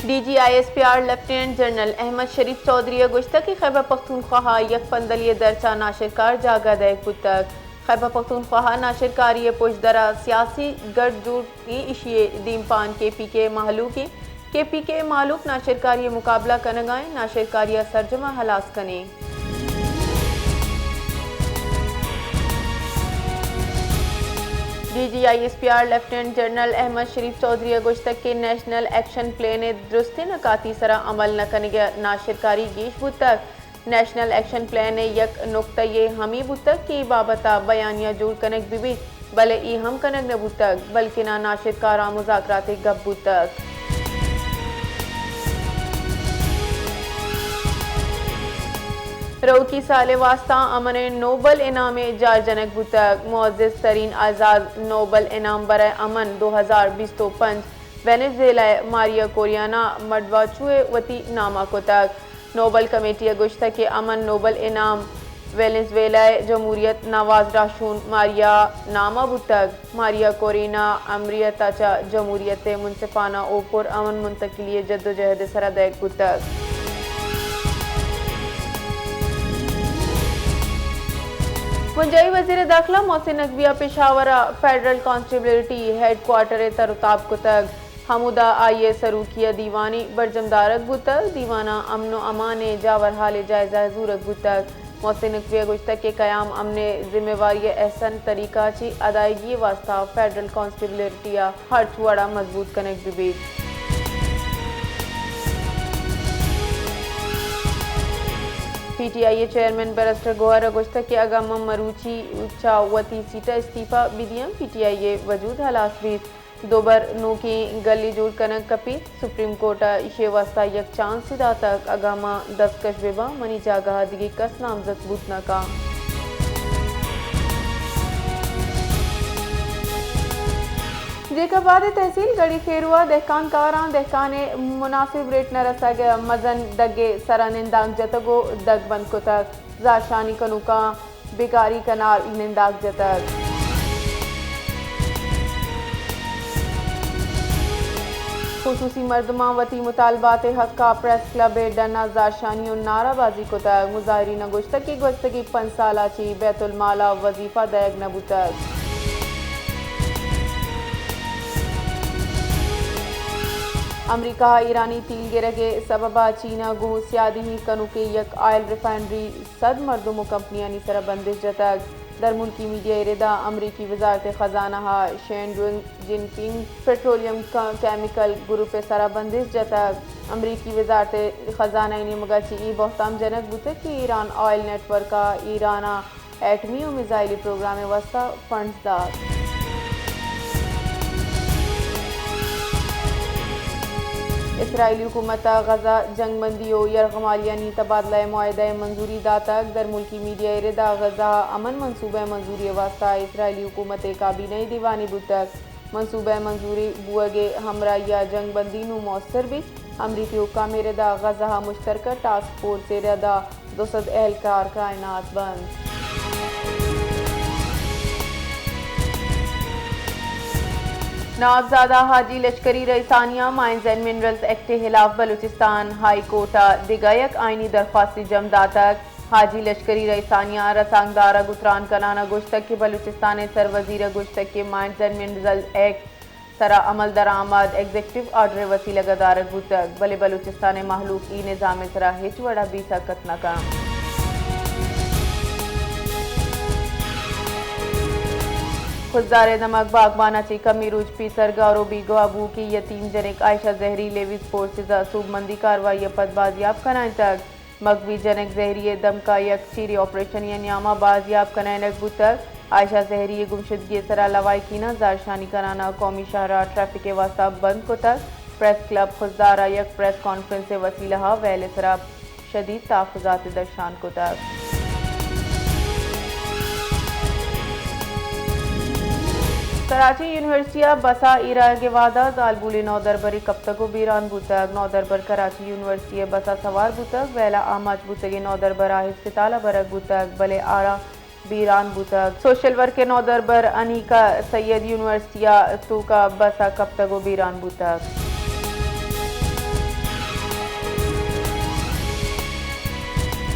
D G I S P R lieutenant general Ahmed Sharif Chaudhry ءَ گوشتگ کہ خیبر پختونخواہ ءَ یک پندلی ءِ درچ ءَ ناشرکار جاگہ دئیگ بوتگ۔ خیبر پختونخواہ ءَ ناشرکاری ءِ پژدر ءَ سیاسی گٹ جوڑ ایں، ایشی ءِ دیمپان کے پی کے ءِ مہلوک ایں۔ کے پی کے ءِ مہلوک ناشرکاری ءِ مقابلہ کنگ ءَ ایں، ناشرکاری ءَ سرجم ءَ ہلاس کن ایں۔ D G I S P R lieutenant general Ahmed Sharif Chaudhry ءَ گوشتگ کہ نیشنل ایکشن پلان ءِ درستیں نکاتی سرا عمل نہ کنگ ءَ ناشرکاری گیش بوتگ۔ نیشنل ایکشن پلان ءِ یک نکتہ یے ہمے بوتگ کہ اے بابت ءَ بیانیہ جوڑ کنگ بہ بیت، بلے اے ہم کنگ نہ بوتگ، بلکنا ناشرکاراں مذاکرات ءِ گپ بوتگ۔ روکی سال ءِ واستہ امن ءِ نوبل انعام ءِ جار جنگ بوتگ۔ معزز ترین اعزاز نوبل انعام برائے امن دو ہزار بیست و پنچ وینزویلا ءِ ماریا کوریانا مڈواچو ءَ وتی نام ءَ کتگ۔ نوبل کمیٹی ءَ گوشتگ کہ امن نوبل انعام وینزویلا ءِ جمہوریت نواز راہشون ماریا ءِ نام ءَ بوتگ۔ ماریا کورینا امریت ءَ چہ جمہوریت ءِ منصفانہ و پر امن منتقلی ءِ جدوجہد ءِ سرا دئیگ بوتگ۔ بنجاہی وزیر داخلہ محسن نقوی ءَ پشاور ءَ فیڈرل کانسٹیبلریٹی ہیڈ کوارٹر ءِ تر و تاب کتگ۔ ہمودا آئی ءِ سروکی ءَ دیوانے برجم دارگ بوتگ۔ دیوان ءَ امن و امان ءِ جاور حال ءِ جائزہ زورگ بوتگ۔ محسن نقوی ءَ گوشتگ کہ قیام امن ءِ ذمہ واری ءِ احسن طریقہ ءَ چہ ادائیگی ءِ واستہ فیڈرل کانسٹیبلریٹی ءَ ہرچ وڑ ءَ مضبوط کنگ بہ بیت۔ پی ٹی آئی ءِ چیئرمین بیرسٹر گوہر ءَ گوشتگ کہ اگاں من مروچی چہ وتی سیٹ ءَ استعفی بہ دیاں، پی ٹی آئی ءِ وجود ہلاس بیت۔ دوبر نوکیں گلے جوڑ کنگ کپیت۔ سپریم کورٹ ءَ ایشی ءِ واستہ یک چانسے داتگ، اگاں ما دستکش بہ باں، منی جاگہ ءَ دگہ کس نامزد بوت نہ کنت۔ جیکب آباد ءِ تحصیل گڑی خیرو ءَ دہکان کاراں دہکان ءِ مناسب ریٹ نہ رسگ ءَ مزن دگ ءِ سرا نندانک جتگ و دگ بند کتگ۔ زہرشانی کنوکاں بیکاری کنال ننداک جتگ۔ خصوصی مردماں وتی مطالبات ءِ حق ءَ پریس کلب ءِ ڈن ءَ زہرشانی و نعرہ بازی کتگ۔ مظاہرین ءَ گوشتگ کہ گوستگیں پنچ سال ءَ چہ بیت المال ءَ وظیفہ دئیگ نہ بوتگ۔ امریکہ ءَ ایرانی تیل گرگ ءِ سبب ءَ چین ءَ گوں سیادی کنوکیں یک آئل ریفائنری صد مردم و کمپنیانی سرا بندش جتگ۔ درملکی میڈیا ءِ ردا امریکی وزارت خزانہ ءَ شینڈونگ جنپنگ پٹرولیم ک-، کیمیکل گروپ ءِ سرا بندش جتگ۔ امریکی وزارت خزانہ ءِ نیمگ ءَ چہ اے بہتام جنگ بوتگ کہ ایران آئل نیٹ ورک ءَ ایران ءَ ایٹمی و میزائلی پروگرام ءِ واستہ فنڈز دات۔ اسرائیلی حکومت ءَ غزہ جنگ بندی و یرغمالیانی تبادلہ ءِ معاہدہ ءَ منظوری داتگ۔ درملکی میڈیا ءِ ردا غزہ ءَ امن منصوبہ ءِ منظوری ءِ واستہ اسرائیلی حکومت ءِ کابینہ ءِ دیوانے بوتگ۔ منصوبہ ءِ منظوری بوگ ءِ ہمراہی ءَ جنگ بندی نوں موثر بیت۔ امریکی حکام ءِ ردا غزہ ءَ مشترکہ ٹاسک فورس ءِ ردا دو سد اہلکار کائنات بنت۔ نوابزادہ حاجی لشکری رئیسانی ءَ مائنز اینڈ منرلز ایکٹ ءِ ہلاف بلوچستان ہائی کورٹ ءَ دگہ یک آئینی درخواستے جم داتگ۔ حاجی لشکری رئیسانی ءَ رسانکدار ءَ گوں تران کنان ءَ گوشتگ کہ بلوچستان ءِ سر وزیر ءَ گوشتگ کہ مائنز اینڈ منرلز ایکٹ سرا عمل درآمد ایگزیکٹو آرڈر ءِ وسیلگ ءَ دارگ بوتگ، بلے بلوچستان ءِ مہلوک اے نظام ءِ سرا ہچ وڑ ءَ بے ساکت نہ کنت۔ خضدار ءِ دمگ باگبان ءَ چہ کمے روچ پیسر گار و بیگواہ بوؤکیں یتیم جنک عائشہ زہری لیویز فورسز ءَ سوبمندی کاروائی ءَ پد بازیاب کنائینتگ۔ مگوی جنک زہری ءِ دمک ءَ یک چیریں آپریشنے ءِ نیام ءَ بازیاب کنائینگ بوتگ۔ عائشہ زہری ءِ گمشدگی ءِ سرا لواحقیناں زہرشانی کنان ءَ قومی شاہراہ ٹریفک ءِ واستہ بند کتگ۔ پریس کلب خضدار ءَ یک پریس کانفرنس ءِ وسیلہ ءَ ویل ءِ سرا شدید تحفظات درشان کتگ۔ کراچی یونیورسٹی ءَ بس ءَ ایر آیگ ءِ وہد ءَ زالبولے نودربرے کپتگ و بیران بوتگ۔ نودربر کراچی یونیورسٹی ءِ بس ءَ سوار بوتگ، ویل ءَ آماچ بوتگیں نودربر ءَ ہسپتال ءَ برگ بوتگ، بلے آرا بیران بوتگ۔ سوشل ورک ءِ نودربر انیکہ سید یونیورسٹی ءِ توک ءَ بس ءَ کپتگ و بیران بوتگ۔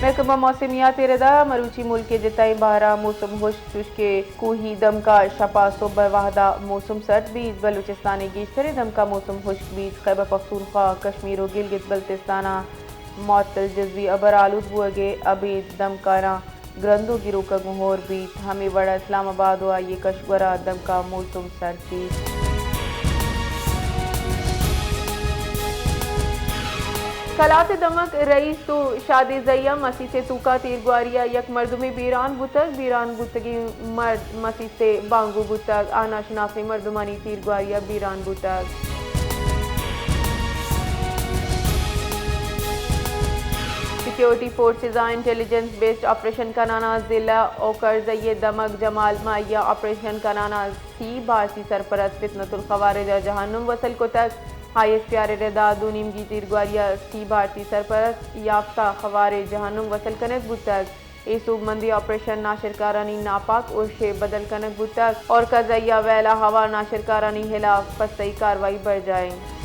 محکمہ موسمیات ءِ ردا مروچی ملک ءِ جتائیں بہراں موسم ہشک، چوشکہ کوہی دمکا شپا سہب ءِ وہدا موسم سرد بیت، بلوچستان ءِ گیشتریں دمکا موسم ہشک بیت۔ خیبر پختونخوا، کشمیر و گلگت بلتستاناں معطل جزوی ابر آلود بوہگ ءِ ابید دمکاراں گرند و گروکگ ہور بیت۔ ہمے وڑا اسلام آباد و آئی کشگورا دمکا موسم سرد بیت۔ کلات دمگ رئیس و شادیزئی ءَ مسیت ءِ توکا تیرگواری ءَ یک مردمے بیران بوتگ۔ بیران بوتگیں مرد مسیت ءِ بانگو بوتگ۔ آ ناشناسیں مردمانی تیرگواری ءَ بیران بوتگ۔ سیکیورٹی فورسز ءَ انٹیلیجنس بیسڈ آپریشن کنان ءَ ضلع اوکرزئی ءِ دمگ جمال ماہی ءَ آپریشن کنان ءَ سی بھارتی سرپرست فتنۃ الخوارج ءَ جہنم وصل کتگ۔ آئی ایس پی آر ءِ ردا دو نیمگی تیرگواری ءَ سی بھارتی سرپرست یافتہ خوارج جہنم وصل کنگ بوتگ۔ اے سوبمندیں آپریشن ناشرکارانی ناپاک ارش ءِ بدل کنگ بوتگ۔ اورکزئی ءَ ویلا ہوار ناشرکارانی ہلاف پستئی کاروائی برجاہ انت۔